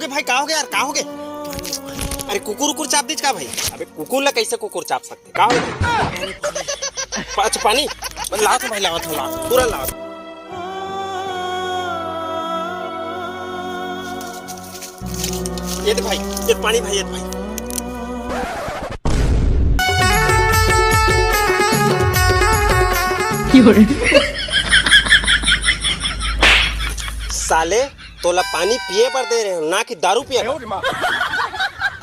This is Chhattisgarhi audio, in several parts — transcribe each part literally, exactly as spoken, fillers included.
अरे भाई, का हो गया यार, का हो गया? अरे कुकुर उकुर चाप दीच का भाई? अबे कुकुर ला कैसे कुकुर चाप सकथे? का हो गया? अच्छा पानी लावत हँव भाई, लावत हँव, लावत हँव, पूरा लावत हँव। ये दे भाई, ये पानी भाई, ये दे भाई। साले, तोला पानी पिए बर दे रहे हँव, ना कि दारू पिए बर।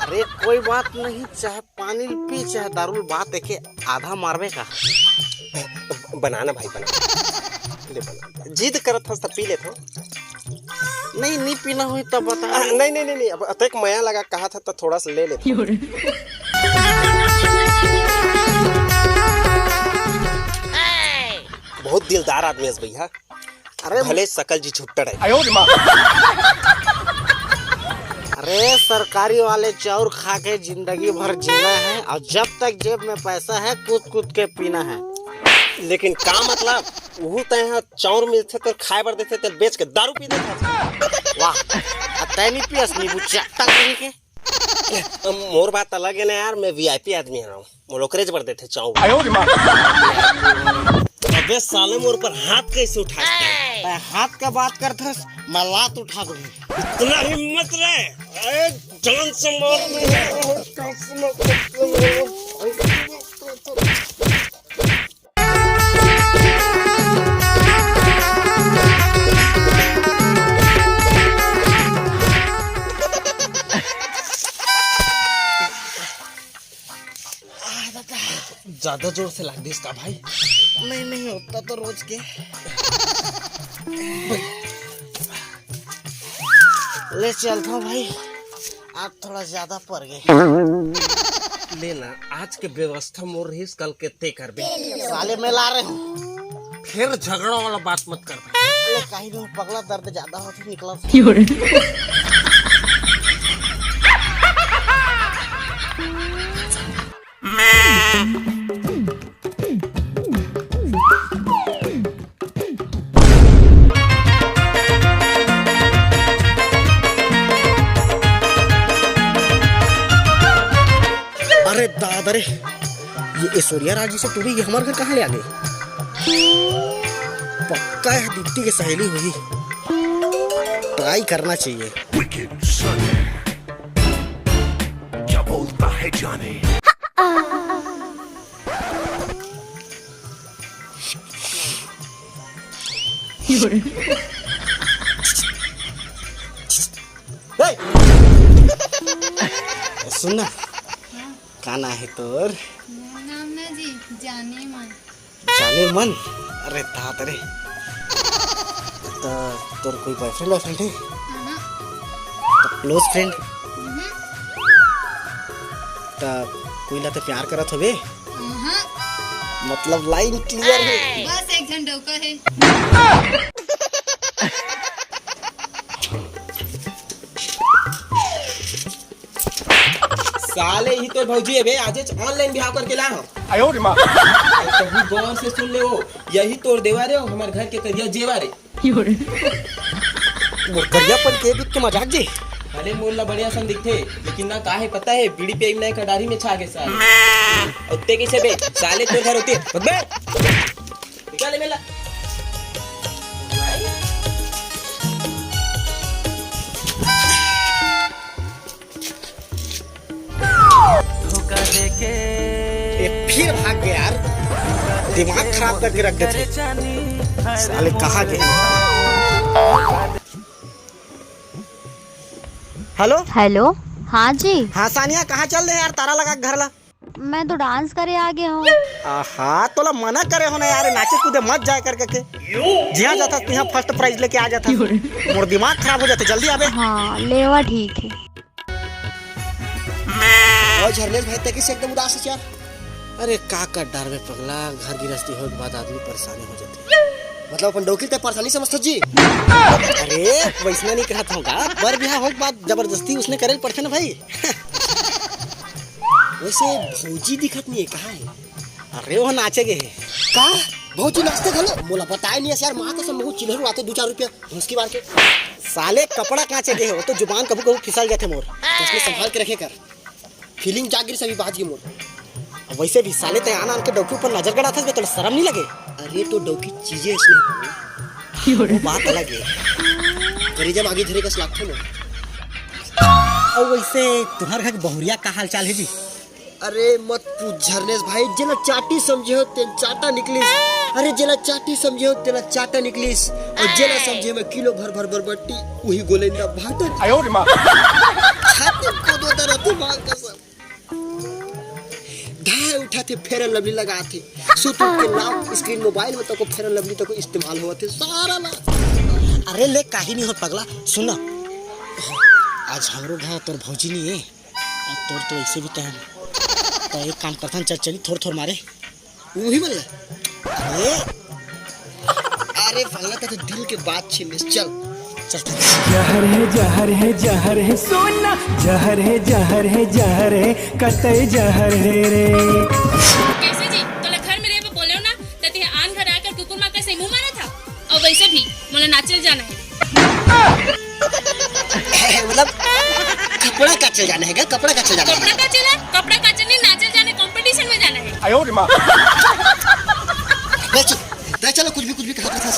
अरे कोई बात नहीं, चाहे पानी पी चाहे दारू, बात एके आधा मारबे का? बना ना भाई, बना। ले बना। जिद करत हस त पी लेथँव। नहीं, नहीं पीना होही तब बता। आ, नहीं, नहीं, नहीं, नहीं, अब अतेक मया लगा कहा था तो थोड़ा सा ले लेथँव। बहुत दिलदार आदमी हस भैया। अरे भले सकल जी छुट्टा रहे। अरे सरकारी वाले चाउर खा के जिंदगी भर जीना है और जब तक जेब में पैसा है कूद कूद के पीना है। लेकिन का मतलब, उहू तय ह चाउर मिलथे त खाए बर देथे, तेल बेच के दारू पी देथे। वाह, आ तै नहीं पियस नींबू चट्टा कहीं के? मोर बात अलग है ना यार, मैं वीआईपी आदमी हरँव, मोला ओकरेच बर देथे चाउर। अबे साले, मोर पर हाथ कैसे उठा? तै हाथ का बात करथस, मैं लात उठा दूंगी। इतना हिम्मत रे, अरे जान से मार दूंगा। ज्यादा जोर से लाग दिस का भाई? नहीं, नहीं, होता तो रोज के। ले चलता हूँ भाई, आज थोड़ा ज्यादा पड़ गए। ले ना, आज के व्यवस्था मोर रहिस, कल के ते करबे। साले मैं ला रहे हूँ। फिर झगड़ा वाला बात मत कर। ले, कहीं भी पगला, दर्द ज्यादा होथे, निकला। अरे दादा रे, ये ऐश्वर्या राय जी से टूरी, ये हमारे घर कहाँ ले आ गई? पक्का है दीप्ति की सहेली होही, ट्राई करना चाहिए। Wicked Sunny, क्या बोलता है जाने। ए! सुन ना, हाँ। का नाम है तोर? मोर नाम ना जी, जाने मन। जाने मन? अरे दादा रे। त तोर कोई बॉयफ्रेंड, बॉयफ्रेंड है? हाँ। त क्लोज फ्रेंड? हम्म। त कोई ला ते प्यार करत होबे? हाँ। मतलब लाइन क्लियर है। बस एक झन डौका है। साले, इही तोर भौजी हे बे, आजेच online बिहाव करके लाय हँव। आयो रे माँ। तहूँ गौर से सुन ले वो, यही तोर देवर हे, हमर घर के करिया जेवर हे। मोर करियापन के देख के मजाक जी। भले मोर ला बढ़िया सन दिखथे, लेकिन ना का हे पता हे, बीड़ी पिए में ना कटारी में छा गे साले। अउ ते कइसे बे? साले तोर घर होती हे। बे! निकाल ले मेला। ये फिर भाग गया यार, दिमाग खराब करके रख देथे। साले कहाँ गए? हेलो। हेलो। हाँ जी। हाँ सानिया, कहाँ चल दे यार, तारा लगा के घर ला। मैं तो डांस करे आ गया हूँ। आहा, तोला मना करे हो ना यार, नाचे कूदे मत जाए करके के। जिहाँ जाता तिहाँ फर्स्ट प्राइज लेके आ जाता। मोर दिमाग खराब हो जाते, जल्दी आबे। हाँ, लेवा ठीक है। और झरनेश भाई, ते कइसे एकदम उदास हे यार? अरे का कर डारबे पगला, घर गिरस्ती होए के बाद आदमी परेशानी हो जाती है। मतलब अपन डौकी ते परेशानी समझथस जी? अरे वैसना नहीं कहत हूँ का, बर बिहाव होए के बाद जबरदस्ती उसने करे पड़थे ना भाई। वैसे भौजी दिखत नहीं है, कहाँ है? अरे वो नाचे गए है। का? भौजी नाचथे घलो। मोला बताए नहीं यार, माँ कसम, महू चिल्हर उड़ाथे दू चार रुपया घुसकी मार के। साले कपड़ा कांचे गे हे, वो तो जुबान कभू कभू फिसल जाथे मोर। तो इसलिए संभाल के रखे कर, फीलिंग जाग गिस अभी बाज गे मोर। अब वैसे भी साले तैं आन आन के डौकी ऊपर नजर गड़ाथस बे, तोला शरम नहीं लगे? अरे तो डौकी चीजें इसने वो बात अलग है। करेजा मागी धरे कस लागथे मोर। अउ वैसे तुम्हार घर के बहुरिया का हाल चाल है जी? अरे मत पूछ झरनेश भाई, जेला चाटी समझे हो तेन चाटा निकलिस। अरे जेला चाटी समझे हो तेला चाटा निकलिस, और जेला समझे में किलो भर भर बरबट्टी, वही गोलेंदा भाटा। आयो रे माँ। छाती को दो दर होती माँ कसम। धाय उठाथे फेरन लवली लगाथे, सुत उठ के लाओ स्क्रीन मोबाइल में तको फेरन लवली तको इस्तेमाल होथे सारा ला। अरे ले काही नहीं होत पगला, सुन ना, आज हमरो घर तोर भौजी नहीं है, अब तोर तो ऐसे भी तहन। तो एक काम करथन, चल चली थोर थोर मारे। उही मन ला। अरे, अरे पगला, तैं तो दिल के बात छीन लेस। चल। चल, चल। जहर है, जहर है, जहर है, सोना। जहर है, जहर है, जहर है, कतई जहर है रे। कैसे जी? तोला घर में रहे बोले हो ना, त तें आन घर आकर कुकुर माँ का से मुंह मारा था। और वैसे भी, मोला नाचल जाना है। मतलब, कपड़ा काचल जाना है क्या? कपड़ा काचल जाना है? कपड़ा काचल है? कपड़ा काचल नहीं, नाचल जाना है, कंपटीशन में जाना है। आयो रे माँ। रे चल, रे चलो, कुछ भी, कुछ भी कहा था।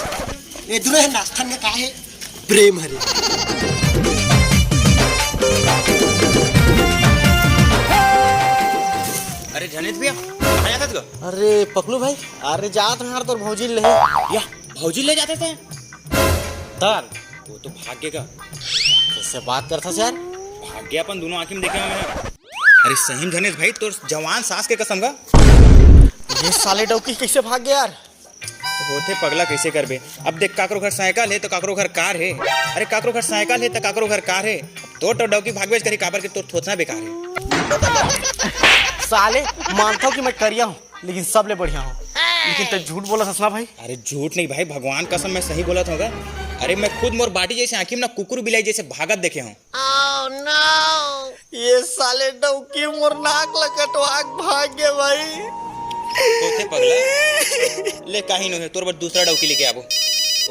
ये दुनो है नाचथन में का है? प्रेम हरे। अरे जनित भैया, कहाँ जाता तू? अरे पकलू भाई, अरे जात हन यार तोर भौजी ले। या, भौजी ले जाते थे? तन, वो तो भाग गे का। कैसे बात करथस यार? भाग गे, अपन दुनो आँखी में देखे हंव मैं। अरे सही में जनित भाई, तोर जवान सास के कसम का। ये साले डौकी कैसे भाग गे यार? तो होथे पगला, कैसे करबे? अब देख, काकरो घर साइकिल है तो काकरो घर कार है। अरे काकरो घर साइकिल है तो काकरो घर कार है। तोर तो डौकी भागबेच करही, काबर के तोर थोथना बेकार है। साले, मानता हूँ कि मैं करिया हूँ, लेकिन सबले बढ़िया हूँ। लेकिन तैं झूठ बोलत हस ना भाई। अरे झूठ नहीं भाई, भगवान कसम मैं सही बोलत हंव गा। अरे मैं खुद मोर बाटी जैसे आँखी में ना कुकुर बिलाई जैसे भागत देखे हंव। ये साले डौकी मोर नाक ल कटवा के भाग गे भाई। होथे पगला। ले, काही नोहे, तोर बर दूसरा डौकी लेके आबो।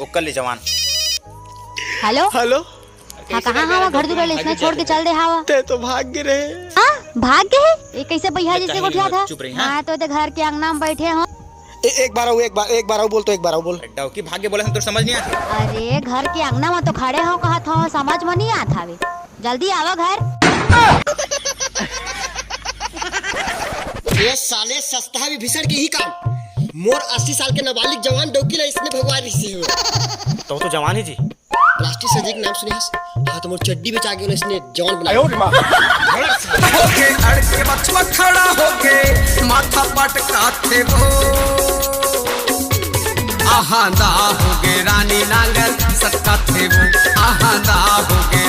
ओकर ले जवान। हेलो। हेलो। हाँ, कहाँ हवा? घर दुरा ले इसने छोड़ के चल दे हवा। तैं तो भाग गे रहे। हाँ, भाग गे हे? ये कैसे भैया जी से गोठियाथा? चुप रही, हाँ। मैं तो एदे घर के अंगना में बैठे हंव। ए-, एक बार अउ, एक बार, एक बार अउ बोल तो, एक बार अउ बोल। डौकी भाग गे बोले हंव, तोर समझ नहीं आत। अरे, घर के अंगना में तो खड़े हंव, कहत हंव, समझ में नहीं आत हवे। जल्दी आवा घर। ये साले सस्ता विभीषण के ही काम। मोर अस्सी साल के नाबालिग जवान डौकी ला इसने भगवा रही से हो। तो, तो जवान ही जी। प्लास्टिक सर्जरी के नाम सुने हस? हाँ, तो मोर चड्डी बेचा के इसने जवान बनाया। आयो रे माँ। होके अड़ के बछवा खड़ा होके माथा पटकाथे वो। आहांदा होगे रानी नांगर सटकाथे वो। आहांदा होगे